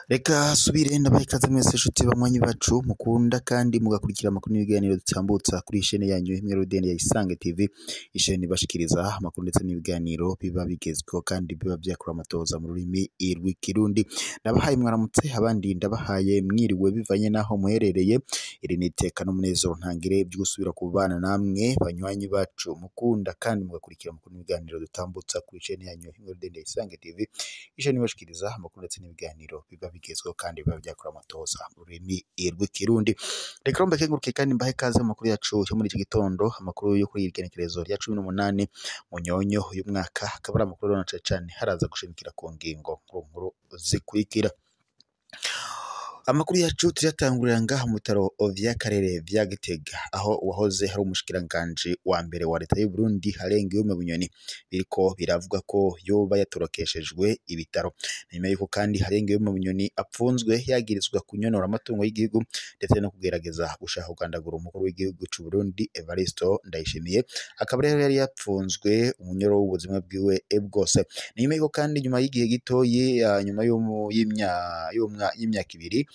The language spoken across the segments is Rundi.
Reka subire ndabaha ikaze mwese nshuti banywanyi bacu mukunda kandi mugakurikira amakuru n'ibiganiro dutambutsa kuri ishene yanyu imwe rudende ya Isange TV, ishene ibashikiriza amakuru ndetse n'ibiganiro biba bigezweho kandi biba vyakora amatoza mu rurimi rw'ikirundi. Ndabahaye mwaramutse, abandi ndabahaye mwiriwe bivanye naho muherereye. Iri ni iteka n'umunezero ntangire vyo gusubira kubana namwe banywanyi bacu mukunda kandi mugakurikira amakuru n'ibiganiro dutambutsa kuri ishene yanyu imwe rudende ya Isange TV, ishene ibashikiriza amakuru ndetse n'ibiganiro biba bigezweho kandi biba vyakora amatoza mu rurimi rw'ikirundi. Reka mbakenguruke kandi mbahe ikaze mu makuru yacu yo muri iki gitondo, amakuru yo kuri iri genekerezo rya 18 Munyonyo uyu mwaka, akaba ari amakuru rero na cane cane haraza gushimikira ku ngingo nkuru zikurikira. Amakuru yacu tuyatangurira ngaha mu bitaro vy'akarere vya Gitega, aho uwahoze hari umushikiranganji wa mbere wa leta y'u Burundi Alain Bunyoni biriko biravuga ko yoba yatorokeshejwe ibitaro. Nyuma yuko kandi Alain Bunyoni apfunzwe yagirizwa kunyonora amatungo y'igihugu ndetse no kugerageza gushaka kugandagura umukuru w'igihugu c'u Burundi Evaristo Ndayishimiye, akaba rero yari yapfunzwe umunyoro w'ubuzima bwiwe bwose. Nyuma yuko kandi nyuma y'igihe gitoyi, nyuma y'imyaka ibiri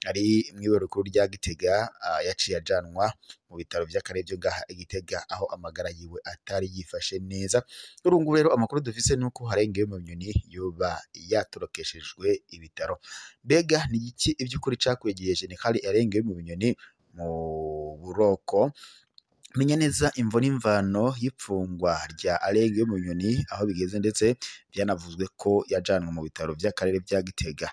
ari mw'ibaro rikuru rya Gitega, yaciye ajanwa mu bitaro vy'akarere vyo ngaha i Gitega, aho amagara yiwe atari yifashe neza. Urungu rero amakuru dufise nuko Alain Bunyoni yoba yatorokeshejwe ibitaro. Mbega ni iki ivy'ukuri cakwegeye General Alain Bunyoni mu buroko? Menya neza imvo n'imvano y'ipfungwa rya Alain Bunyoni aho bigeze, ndetse vyanavuzwe ko yajanwe mu bitaro vy'akarere vya Gitega.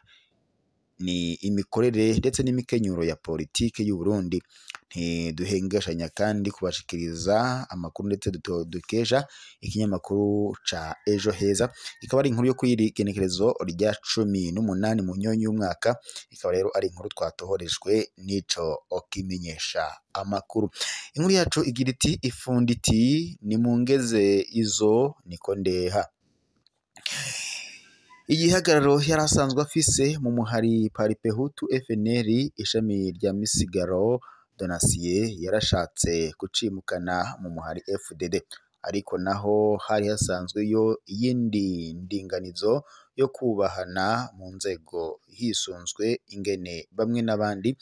Ni imikorere ndetse n'imikenyuro ya politike y'u Burundi. Ntiduhengeshanya kandi kubashikiriza amakuru ndetse dukesha ikinyamakuru ca Ejo Heza, ikaba ari inkuru yo kuri igenekerezo rya 18 Munyonyo y'umwaka, ikaba rero ari inkuru twatohorejwe n'ico kimenyesha amakuru. Inkuru yacu igira iti: ifunditi nimungeze izo niko ndeha. Igihagararo yari asanzwe afise mu muhari Paripehutu FNL ishami rya Misigaro Donatien yarashatse kucimukana mu muhari FDD, ariko naho hari hasanzweyo iyindi ndinganizo yo kubahana mu nzego hisunzwe ingene bamwe n'abandi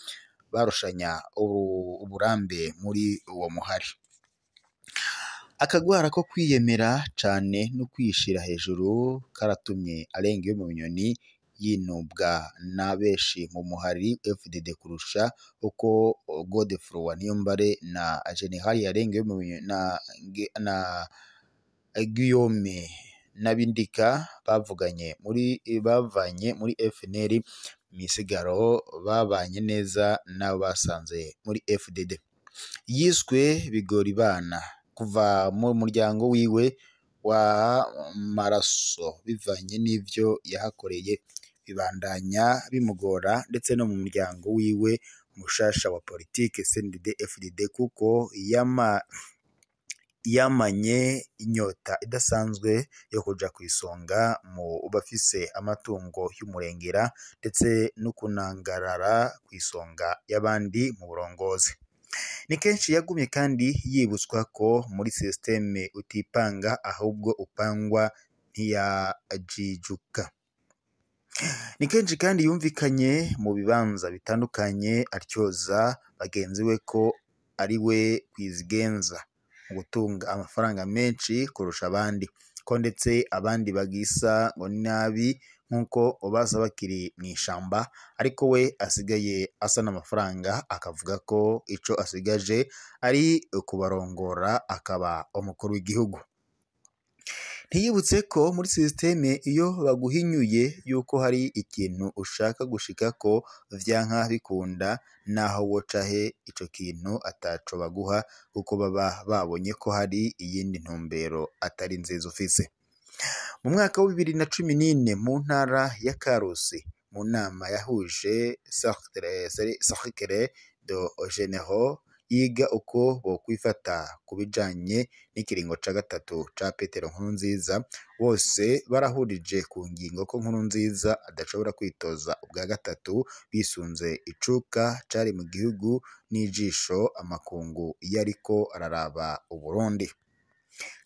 barushanya uburambe muri uwo muhari. Akagwara ko kwiyemera cane no kwishira hejuru karatumye Alain Bunyoni yinubwa na benshi mu muhari FDD kurusha uko Godefroid Niyombare na General Alain Bunyoni na Guillaume Nabindika bavuganye muri bavanye muri FNL Misigaro babanye neza n'abo basanze muri FDD. Yiswe Bigoribana kuva mu muryango wiwe wa maraso bivanye n'ivyo yahakoreye, bibandanya bimugora ndetse no mu muryango wiwe mushasha wa politike CNDD FDD, kuko yamanye inyota idasanzwe yo kuja kw'isonga mu bafise amatungo y'umurengera ndetse no kunangarara kw'isonga y'abandi mu burongozi. Ni kenshi yagumye kandi yibutswa ko muri systeme utipanga ahubwo upangwa, ntiyajijuka. Ni kenshi kandi yumvikanye mu bibanza bitandukanye atyoza bagenzi we ko ari we kwizigenza mu gutunga amafaranga menshi kurusha abandi, ko ndetse abandi bagisa ngo ni nabi nk'uko baza bakiri mw'ishamba, ariko we asigaye asa n'amafaranga, akavuga ko ico asigaje ari ukubarongora akaba umukuru w'igihugu. Ntiyibutse ko muri systeme iyo baguhinyuye yuko hari ikintu ushaka gushikako vyanka bikunda, naho woca he ico kintu ataco baguha, kuko baba babonye ko hari iyindi ntumbero atari nziza ufise. Mu mwaka wa 2014 mu ntara ya Karusi, mu nama yahuje Cercle de Généraux yiga uko bokwifata ku bijanye n'ikiringo ca gatatu ca Petero Nkurunziza, bose barahurije ku ngingo ko Nkurunziza adashobora kwitoza ubwa gatatu bisunze icuka cari mu gihugu n'ijisho amakungu yariko araraba Uburundi.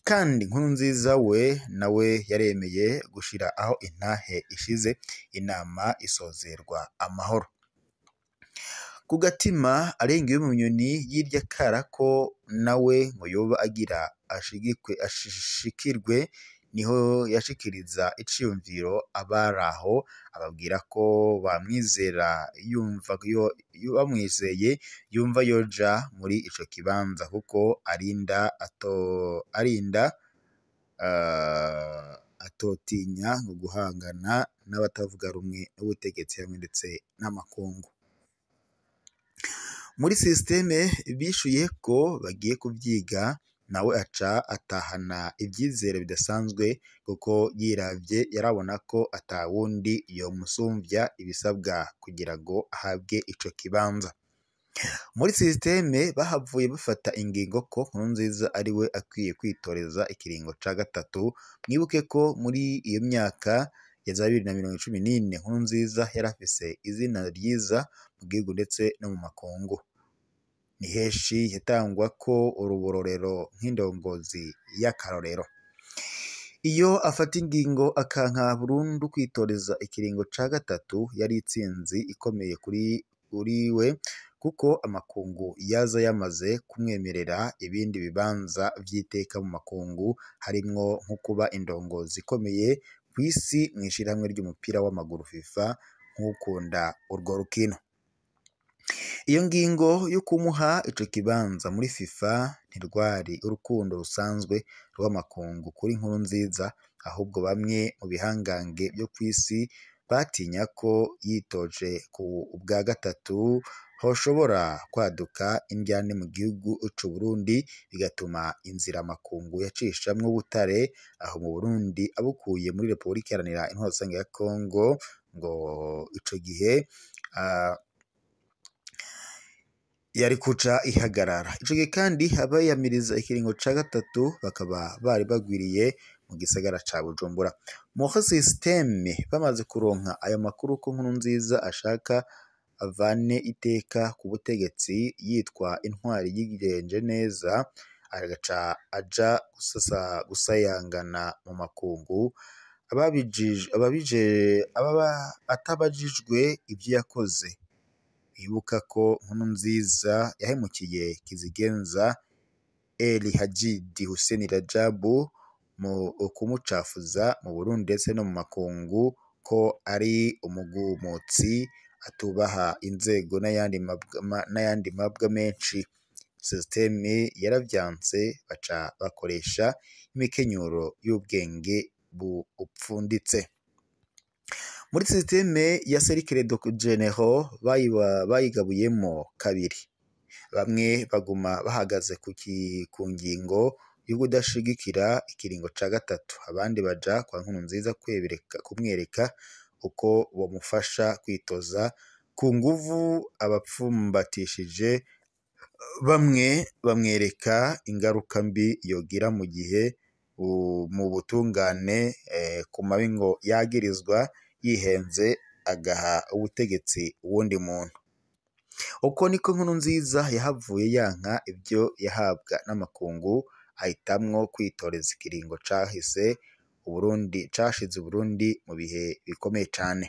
Kandi Nkurunziza we nawe yaremeye gushira aho intahe ishize, inama isozerwa amahoro. Ku gatima arengewe mu nyoni yirya kara ko nawe ngo yoba agira ashikirwe, niho yashikiriza iciyumviro abari aho ababwira ko bamwizera yumva bamwizeye yumva yoja muri ico kibanza kuko arinda atotinya guhangana n'abatavuga rumwe n'ubutegetsi hamwe ndetse n'amakungu. Muri systeme bishuye ko bagiye kuvyiga, nawe aca atahana ivyizere bidasanzwe kuko yiravye yarabona ko atawundi yomusumvya ibisabwa kugira ngo ahabwe ico kibanza. Muri systeme bahavuye bafata ingingo ko Nkurunziza ari we akwiye kwitoreza ikiringo ca gatatu. Mwibuke ko muri iyo myaka ya za 2014 Nkurunziza yarafise izina ryiza mu gihugu ndetse no mu makungu. Ni henshi yatangwa ko urubororero nk'indongozi y'akarorero. Iyo afata ingingo akanka burundu kwitoreza ikiringo ca gatatu, yari itsinzi ikomeye kuri we kuko amakungu yaza yamaze kumwemerera ibindi bibanza vy'iteka mu makungu, harimwo nko kuba indongozi ikomeye kw'isi mw'ishirahamwe ry'umupira w'amaguru FIFA, nk'ukunda urwo rukino. Iyo ngingo yo kumuha ico kibanza muri FIFA ntirwari urukundo rusanzwe rw'amakungu kuri Nkurunziza, ahubwo bamwe mu bihangange vyo kw'isi batinya ko yitoje ku bwa gatatu hoshobora kwaduka indyane mu gihugu c'Uburundi, bigatuma inzira amakungu yacishamwo ubutare aho mu Burundi abukuye muri Repubulika Iharanira Intwaro Rusange ya Kongo, ngo ico gihe yari kuca ihagarara. Ico gihe kandi abayamiriza ikiringo ca gatatu bakaba bari bagwiriye mu gisagara ca Bujumbura. Muri systeme bamaze kuronka ayo makuru ko Nkurunziza ashaka avane iteka ku butegetsi yitwa intwari yigenje neza, agaca aja gusayangana mu makungu, atabajijwe ivyo yakoze. Bibuka ko Nkurunziza yahemukiye Kizigenza El Hadji Hussein Rajabu mu kumucafuza mu Burundi ndetse no mu makungu ko ari umugumutsi atubaha inzego n'ayandi mabwa menshi. Systeme yaravyanse, baca bakoresha imikenyuro y'ubwenge bupfunditse. Muri systeme ya Cercle de Généraux bayigabuyemo kabiri, bamwe baguma bahagaze ku ngingo yo kudashigikira ikiringo ca gatatu, abandi baja kwa Nkurunziza kumwereka uko bomufasha kwitoza ku nguvu. Abapfumbatishije bamwe bamwereka ingaruka mbi yogira mu gihe mu butungane ku mabi ngo yagirizwa yihenze agaha ubutegetsi uwundi muntu. Uko niko Nkurunziza yahavuye yanka ivyo yahabwa n'amakungu, ahitamwo kwitoreza ikiringo cahise Uburundi cashize Uburundi mu bihe bikomeye cane.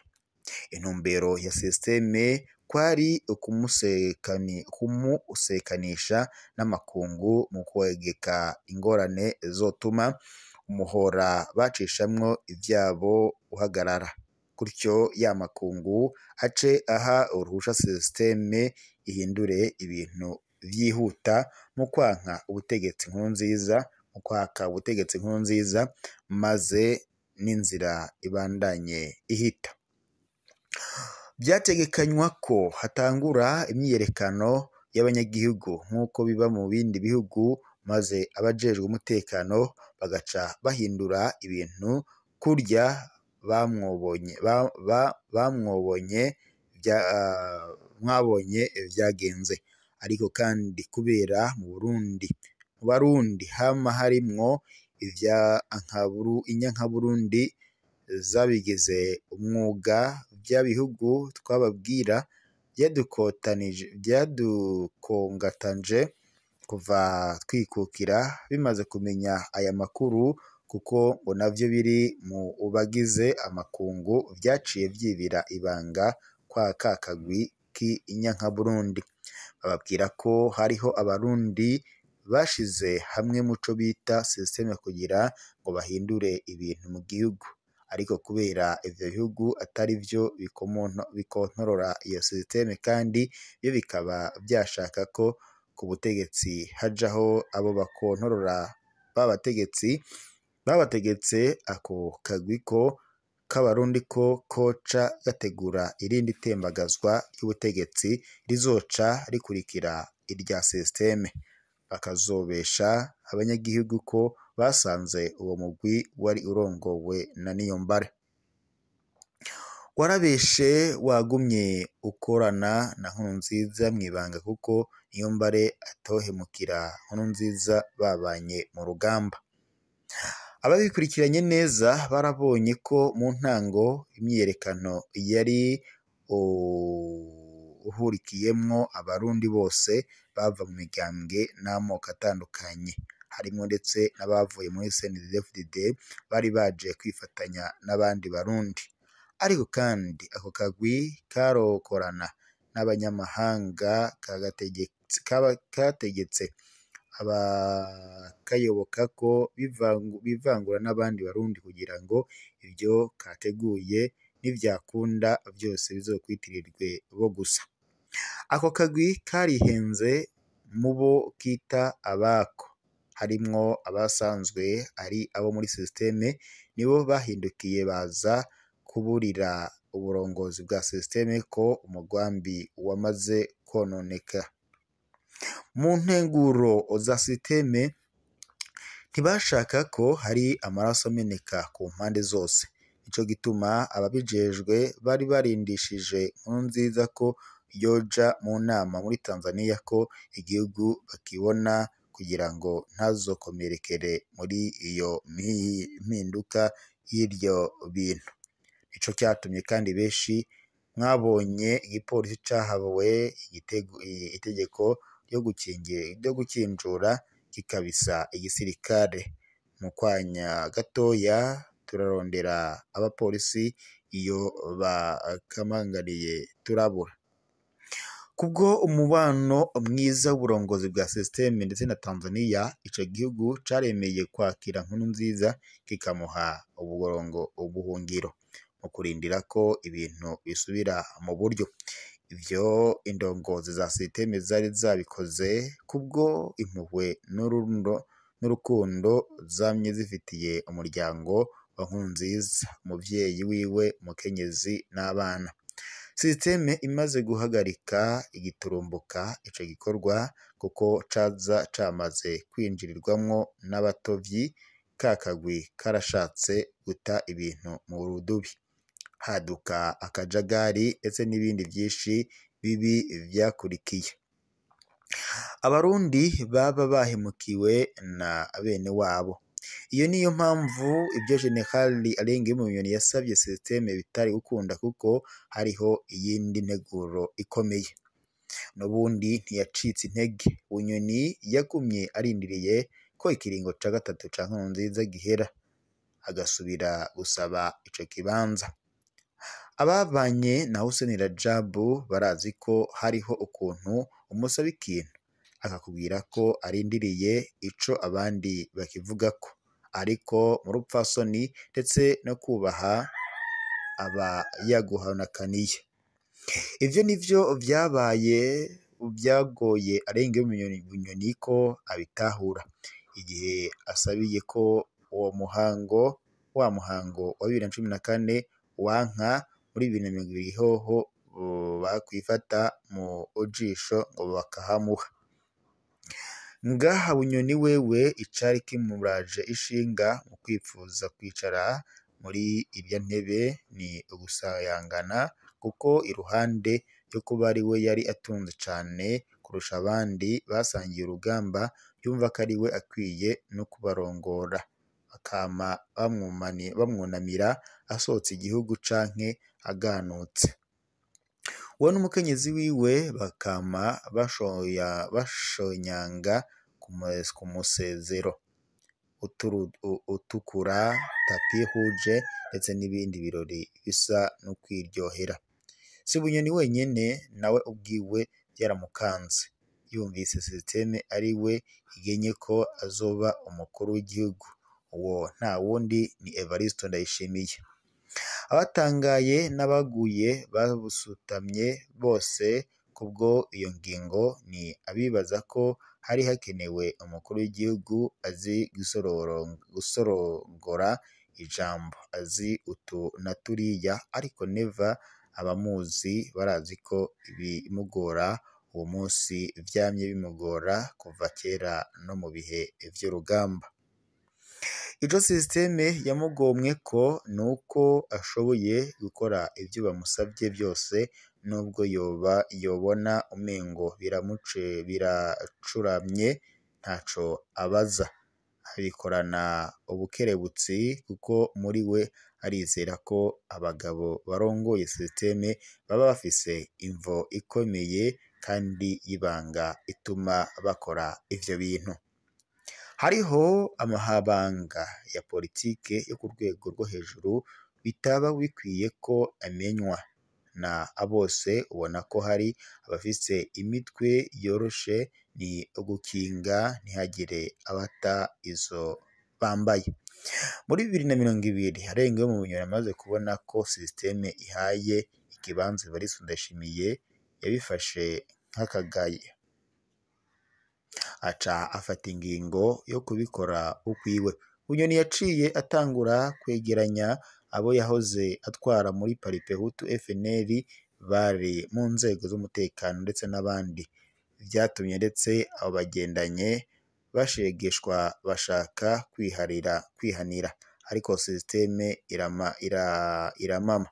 Intumbero ya systeme kwari ukumusekanisha n'amakungu mu kwegeka ingorane zotuma umuhora bacishamwo ivyabo uhagarara, gutyo ya makungu ace aha uruhusha systeme ihindure ibintu vyihuta mu kwanka ubutegetsi Nkurunziza, mu kwaka ubutegetsi Nkurunziza, maze n'inzira ibandanye ihita. Vyategekanywa ko hatangura imyiyerekano y'abanyagihugu nk'uko biba mu bindi bihugu, maze abajejwe umutekano bagaca bahindura ibintu kurya mwabonye vyagenze. Ariko kandi kubera mu Burundi, mu Barundi hama harimwo ivya inyankaburundi zabigize umwuga, vya bihugu twababwira vyadukongatanje kuva twikukira, bimaze kumenya aya makuru, kuko ngo navyo biri mu bagize amakungu, vyaciye vyibira ibanga kwa ka kagwi k'inyankaburundi. Bababwira ko hariho Abarundi bashize hamwe muco bita systeme kugira ngo bahindure ibintu mu gihugu, ariko kubera ivyo bihugu atari vyo bikontorora iyo systeme, kandi vyo bikaba vyashaka ko ku butegetsi hajaho abo bakontorora babategetsi, babategetse ako kagwi ko k'Abarundi ko koca gategura irindi tembagazwa ry'ubutegetsi rizoca rikurikira irya systeme, bakazobesha abanyagihugu ko basanze uwo mugwi wari urongowe na Niyombare. Warabeshe wagumye ukorana na Nkurunziza mw'ibanga, kuko Niyombare atohemukira Nkurunziza babanye mu rugamba. Ababikurikiranye neza barabonye ko mu ntango imyiyerekano yari uhurikiyemwo Abarundi bose bava mu migambwe n'amoko atandukanye, harimwo ndetse n'abavuye muri CNDD-FDD bari baje kwifatanya n'abandi Barundi. Ariko kandi ako kagwi karokorana n'abanyamahanga, kategetse abakayoboka ko bivangura n'abandi Barundi kugira ngo ivyo kateguye nivyakunda vyose bizokwitirirwe bo gusa. Ako kagwi karihenze mubo kita abako, harimwo abasanzwe ari abo muri systeme, nibo bahindukiye baza kuburira uburongozi bwa systeme ko umugambi wamaze kononeka. Mu nteguro za systeme ntibashaka ko hari amaraso ameneka ku mpande zose, nico gituma ababijejwe bari barindishije Nkurunziza ko yoja mu nama muri Tanzania ko igihugu bakibona kugira ngo ntazokomerekere muri iyo mpinduka y'ivyo bintu. Nico catumye kandi benshi mwabonye igipolisi cahawe itegeko ryo gukinjura kikabisa igisirikare. Mu kwanya gatoya turarondera abapolisi iyo bakamangariye turabura. Kubwo umubano mwiza w'uburongozi bwa systeme ndetse na Tanzania, ico gihugu caremeye kwakira Nkurunziza kikamuha ubuhungiro mu kurindira ko ibintu bisubira mu buryo. Ivyo indongozi za systeme zari zabikoze kubwo impuhwe n'urukundo zamye zifitiye umuryango wa Nkurunziza, umuvyeyi wiwe, umukenyezi n'abana. Systeme imaze guhagarika igiturumbuka ico gikorwa, kuko caza camaze kwinjirirwamwo n'abatovyi, ka kagwi karashatse guta ibintu mu rudubi, haduka akajagari ndetse n'ibindi vyinshi bibi vyakurikiye. Abarundi baba bahemukiwe na bene wabo. Iyo niyo mpamvu ibyo General Alain Bunyoni yasabye systeme bitari gukunda, kuko hariho iyindi nteguro ikomeye. N'ubundi ntiyacitse intege, Bunyoni yagumye arindiriye ko ikiringo ca gatatu ca Nkurunziza gihera, agasubira gusaba ico kibanza. Ababanye na Hussein Rajab barazi ko hariho ukuntu umusaba ikintu akakubwira ko arindiriye ico abandi bakivugako, ariko mu rupfasoni ndetse no kubaha aba yaguhanakaniye. Ivyo nivyo vyabaye vyagoye Alain Bunyoni ko abitahura igihe asabiye ko uwo muhango wa muhango wa 2014 wanka muri 2020 hoho bakwifata mu jisho ngo bakahamuha. Ngaha Bunyoni wewe icari kimuraje ishinga mu kwipfuza kwicara muri irya ntebe ni ugusayangana, kuko iruhande yo kuba ari we yari atunze cane kurusha abandi basangiye urugamba, yumva ko ari we akwiye no kubarongora, bakama bamwunamira asohotse igihugu canke aganutse. We n'umukenyezi wiwe bakama bashonyanga ku musezero utukura, tapis rouge ndetse n'ibindi birori bisa no kwiryohera. Si Bunyoni wenyene, nawe ubwiwe byaramukanze yumvise systeme ari we igenye ko azoba umukuru w'igihugu. Uwo nta wundi ni Evariste Ndayishimiye. Abatangaye n'abaguye basutamye bose kubwo iyo ngingo ni abibaza ko hari hakenewe umukuru w'igihugu azi gusorongora ijambo, azi utu na turiya, ariko Neva abamuzi barazi ko ibimugora uwo munsi vyamye bimugora kuva kera no mu bihe vy'urugamba. Ico systeme yamugomwe ko nuko ashoboye gukora ivyo bamusavye byose, nubwo yoba yobona umengo biracuramye ntaco abaza, abikorana ubukerebutsi kuko muri we arizera ko abagabo barongoye systeme baba bafise imvo ikomeye kandi y'ibanga ituma bakora ivyo bintu. Hariho amahabanga ya politike yo ku rwego rwo hejuru bitaba bikwiye ko amenywa na bose. Ubona ko hari abafise imitwe yoroshe, ni ugukinga ntihagire abata izo bambaye. Muri 2020 Harengewe mu Bunyoni amaze kubona ko systeme ihaye ikibanza Evariste Ndayishimiye, yabifashe nk'akagaye, aca afata ingingo yo kubikora ukwiwe. Bunyoni yaciye atangura kwegeranya abo yahoze atwara muri Paripehutu FNL bari mu nzego z'umutekano ndetse n'abandi. Vyatumye ndetse abo bagendanye bashegeshwa bashaka kwihanira, ariko systeme iramama.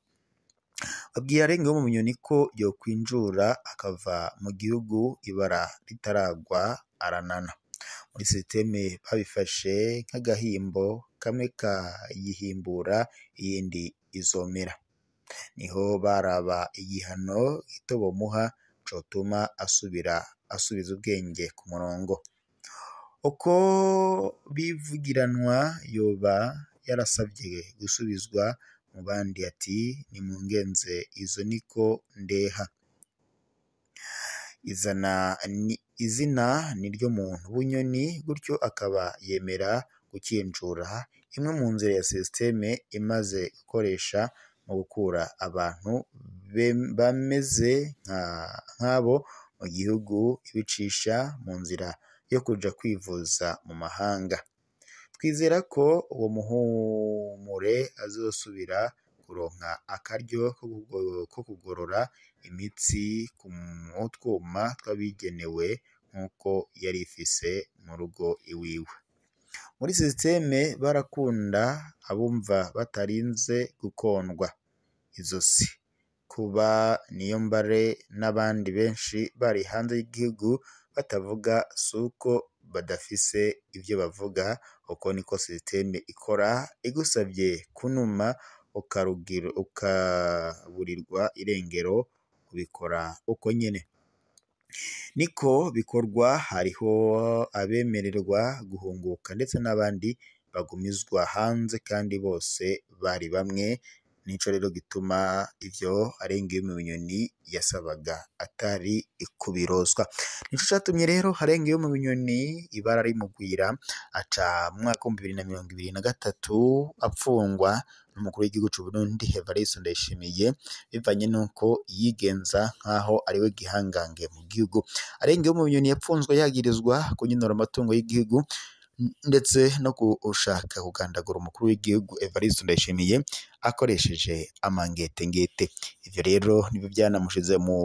Babwiye Harengewe mu Bunyoni ko yokwinjura akava mu gihugu ibara ritaragwa, aranana. Muri systeme babifashe nk'agahimbo kamwe kayihimbura iyindi izomera. Niho baraba igihano gito bomuha cotuma asubiza ubwenge ku murongo. Uko bivugiranwa yoba yarasavye gusubizwa mu bandi, ati nimungenze izo niko ndeha. Izina niryo muntu. Bunyoni gutyo akaba yemera gukinjura, imwe mu nzira ya systeme imaze gukoresha mu gukura abantu bameze nk'abo mu gihugu, ibicisha mu nzira yo kuja kwivuza mu mahanga. Twizera ko uwo muhumure azosubira kuronka akaryo ko kugorora imitsi mu twuma twabigenewe nk'uko yari ifise mu rugo iwiwe. Muri systeme barakunda abumva batarinze gukondwa izosi. Kuba Niyombare n'abandi benshi bari hanze y'igihugu batavuga suko badafise ivyo bavuga, uko niko systeme ikora, igusavye kunuma ukaburirwa irengero, ubikora uko nyene. Niko bikorwa, hariho abemererwa guhunguka ndetse n'abandi bagumizwa hanze kandi bose bari bamwe. Nico rero gituma ivyo Harengewe mu Bunyoni yasabaga atari kubiroswa. Nico catumye rero Harengewe mu Bunyoni ibara rimugwira, aca mu mwaka wa 2023 apfungwa n'umukuru w'igihugu c'u Burundi Evariste Ndayishimiye, bivanye nuko yigenza nkaho ariwe gihangange mu gihugu. Harengewe mu Bunyoni yapfunzwe yagirizwa kunyonora amatungo y'igihugu ndetse no gushaka kugandagura umukuru w'igihugu Evariste Ndayishimiye akoresheje amangetengete. Ivyo rero nibyo byanamushize mu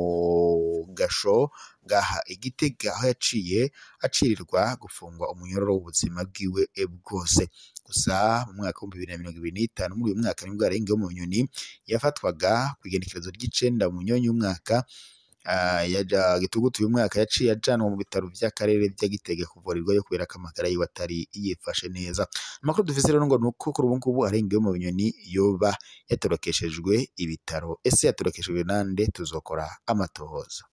gasho ngaha i Gitega, aho yaciye acirirwa gufungwa umunyororo w'ubuzima bwiwe bwose. Gusa mu mwaka wa 2025, muri uyu mwaka nibwo Harengewe mu Bunyoni yafatwaga kw'igenekerezo ry'icenda mu Munyonyo w'umwaka Yaja gitugutu uyu mwaka yaciye ajanwa mu bitaro vy'akarere vya Gitega kuvurirwayo kubera ko amagara yiwe atari yifashe neza. Amakuru dufise rero ngo nuko kuri ubu ngubu arengewe mu Bunyoni yoba yatorokeshejwe ibitaro. Ese yatorokeshejwe nande? Tuzokora amatohoza.